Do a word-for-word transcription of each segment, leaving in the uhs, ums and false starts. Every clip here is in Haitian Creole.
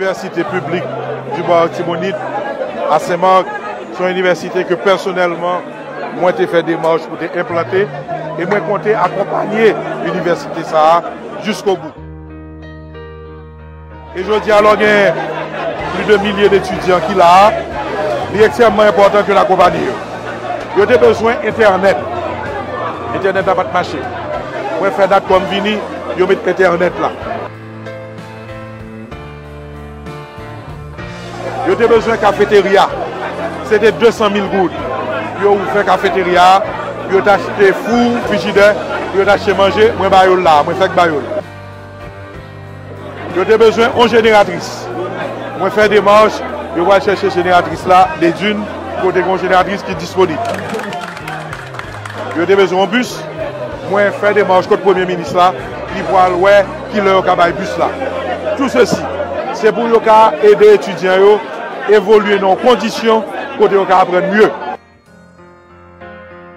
Université Publique du Marais Artibonite à Saint-Marc, se yon inivèsite ke pèsonèlman mwen te fè demach pou te enplante, e mwen konte akonpanye inivèsite sa a jiskobou. E jodi a, lè w gen plis de milye d etidyan ki la a, li ekstrèmman enpòtan ke n akonpanye yo. Yo te bezwen entènèt. Entènèt la pa t mache. Mwen fè dat kòm vini, yo met entènèt la. Yo te bezwen kafeterya. Se te de san mil goud. Yo ouvè kafeterya a, yo t achte fou, frijidè, yo t achte manje, mwen ba yo l la, mwen fèk ba yo l. Yo te bezwen yon jeneratris. Mwen fè demach, yo pral chèche jeneratris la, Ledwin, kote gen yon jeneratris ki disponib. Yo te bezwen yon bis, mwen fè demach kot premye minis la, li pral wè kilè yo ka bay bis la. Tou sesi, se pou yo ka ede etidyan yo evolye nan yon kondisyon kote yo ka aprann mye.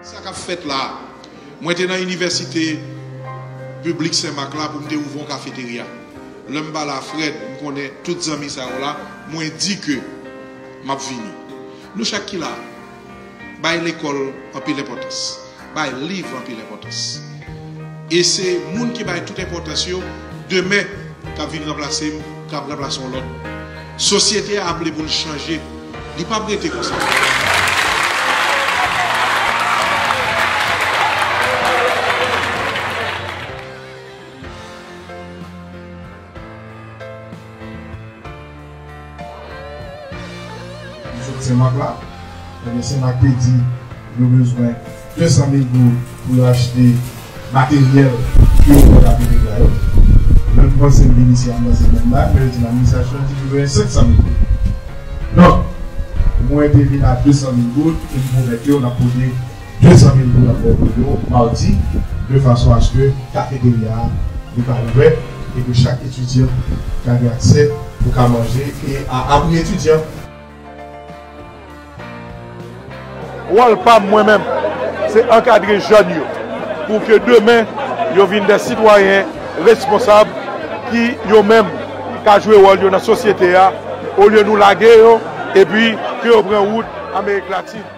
Sa k ap fèt la a, mwen te nan Inivèsite Piblik Senmak la pou m te ouvri yon kafeterya. Lè m pale a Fred, m konnen tout zanmi sa yo la, mwen di ke m ap vini. Nou chak ki la, bay lekòl anpil enpòtans, bay liv anpil enpòtans. E se moun ki bay tout enpòtans yo, demen, k ap vin ranplase m, k ap ranplase yon lòt. Sosyete a ap vle pou l chanje. Li p ap rete konsa. Li sot Senmak la, ebyen Senmak te di yo bezwen de san mil goud pou yo achte materyèl pou yo fè kafeterya yo. Lè m panse m vin isi a, m panse menm bagay, men yo di m administrasyon an di nou gen senk san mil goud. Donk, mwen te vin a de san mil goud e m pwomèt yo n ap pote de san mil goud ankò pou yo madi, de fason aske kafeterya a li ka ouvè e ke chak etidyan ka gen aksè pou ka manje e a abri etidyan. Wòl pa m mwen menm, se ankadre jèn yo, pou ke demen, yo vin de sitwayen responsab ki yo menm ka jwe wòl yo nan sosyete a, olye nou lage yo, epi ke yo pran wout Amerik Latin.